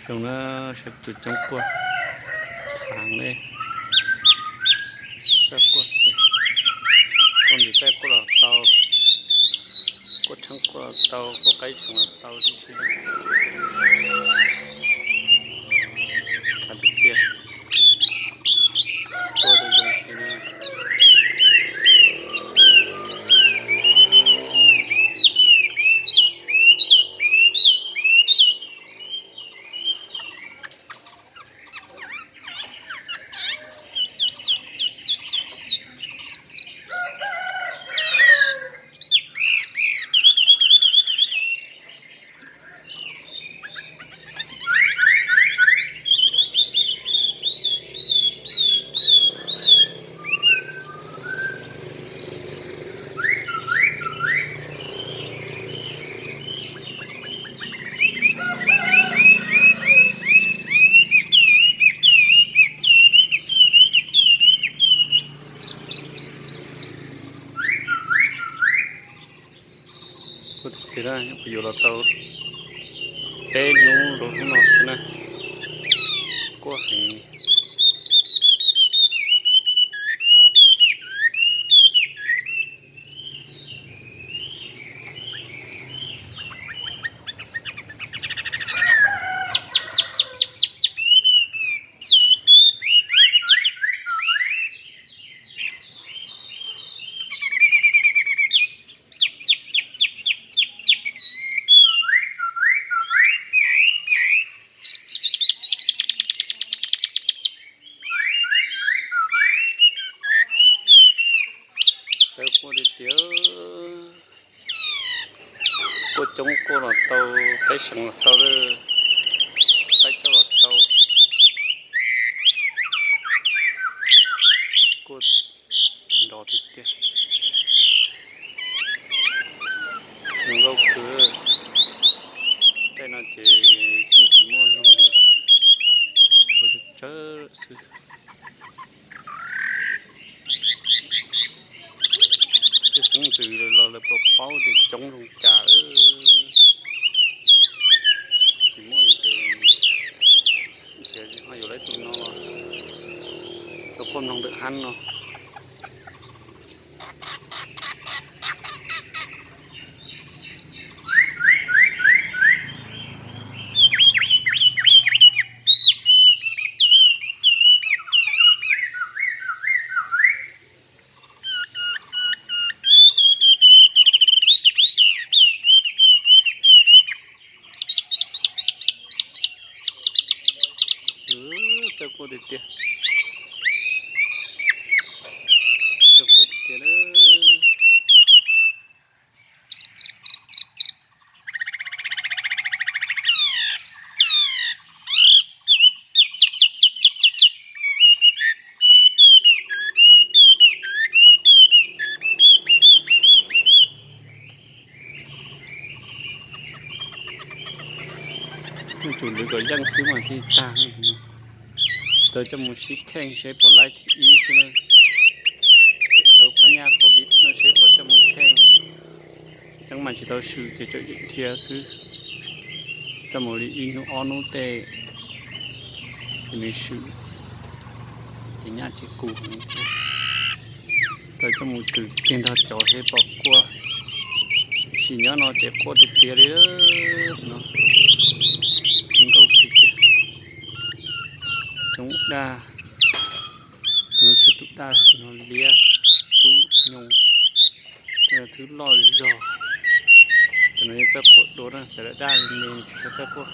Zoo na, saib tus coob quaj, txhaj ne, txawj quaj tiag. Quaj ntxim txawj quaj los tau, quaj tsheej quaj los tau, quaj qaib tseem los tau tib si. Khav tiag tiag, quaj tau zoo heev na. Kuv tiag tiag na, kuv yuav los tau peb hnub rau hnub no xwb na, quaj heev. Txawj quaj tiag tiag, quaj coob quaj los tau, qaib seev los tau, qaib tsauj los tau, quaj nrov tiag tiag. Zoo nkauj kawg. Caij no ces yeej tsis muaj noog li, tshuav tsawg tsawg lawm xwb. Tej xeeb ntxwv los lawv puas paub tias coob zoo cas. Tsis muaj li ces ntshe ho yuav lawv tus no los rau quaj mloog ntawm hab no. Txawj quaj tiag tiag, txawj quaj tiag tiag lawm. Yuav tsum ntawd kom yeej xwb mas thiaj tag no. Tau coj mus sib kheej seb puas laib thib ib xwb na. Ces dhau phab nyaj covid no seb puas coj mus kheej. Ces cov mas tsis tau swm ces tseem dhia xwb. Coj mus li ib hnub ob hnub tej ces nws swm, ces nyaj tsis qus. Tau coj mus kwv kiag nrog cov seb puas quaj. Sim nyob no ces quaj tiag tiag li no. Zoo nkauj kawg kiag. Coob daj. Tus no tsis tus daj, tus no liab, tub nyoos, tej no twb loj zog. Tus no yeej txawj quaj dua na, cov daj daj me me tsis txawj quaj.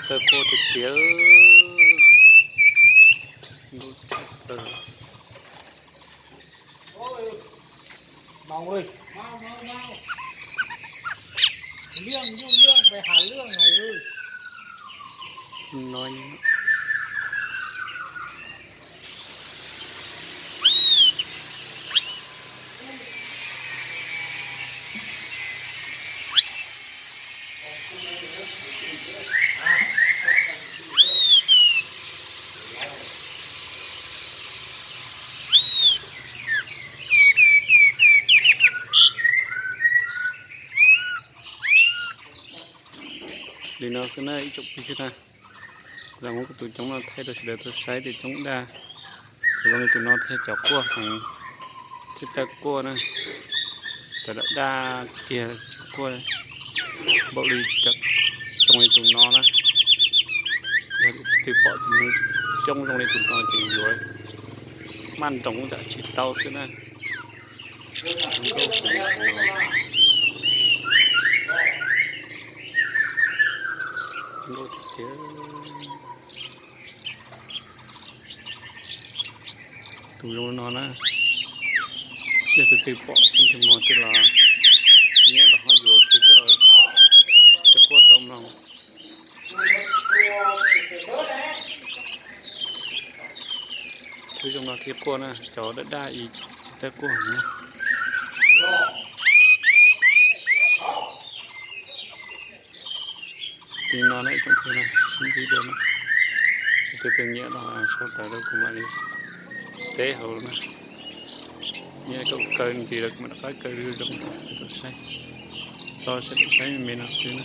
Txawj quaj tiag tiag. Lub tshaj plaws. No. Li no xwb na ib tsoom phooj ywg na, los muab kuv tus coob no thaij rau sawv daws tau saib tias coob daj. Tus zoo li tus no thiaj cov quaj heev, thiaj txawj quaj na. Cov daj daj kiag tsis quaj npaum li cov zoo li tus no na. Yog leej twg pom tus neeg coob zoo li tus no ces yuav maj nroos tsam tsis tau xwb na. Zoo nkauj tiag tiag. Zoo nkauj tiag tiag. Tus zoo no na, yog tus twg pom tus ntsej muag twg los nyiam los ho yuav kiag coj los, coj quaj tau mloog. Twb zoo no thiaj quaj na, cov daj daj ib tsis txawj quaj heev na. Li no na ib tsoom phooj ywg na, sib ntsib dua na. Tus twg nyiam los sau ntawv rau kuv mam li teb hauv na. Nyiam kom kaw ntxiv los kuv mam rov qab kaw zoo rau sawv daws tau saib. Tso sawv daws saib me me no xwb na.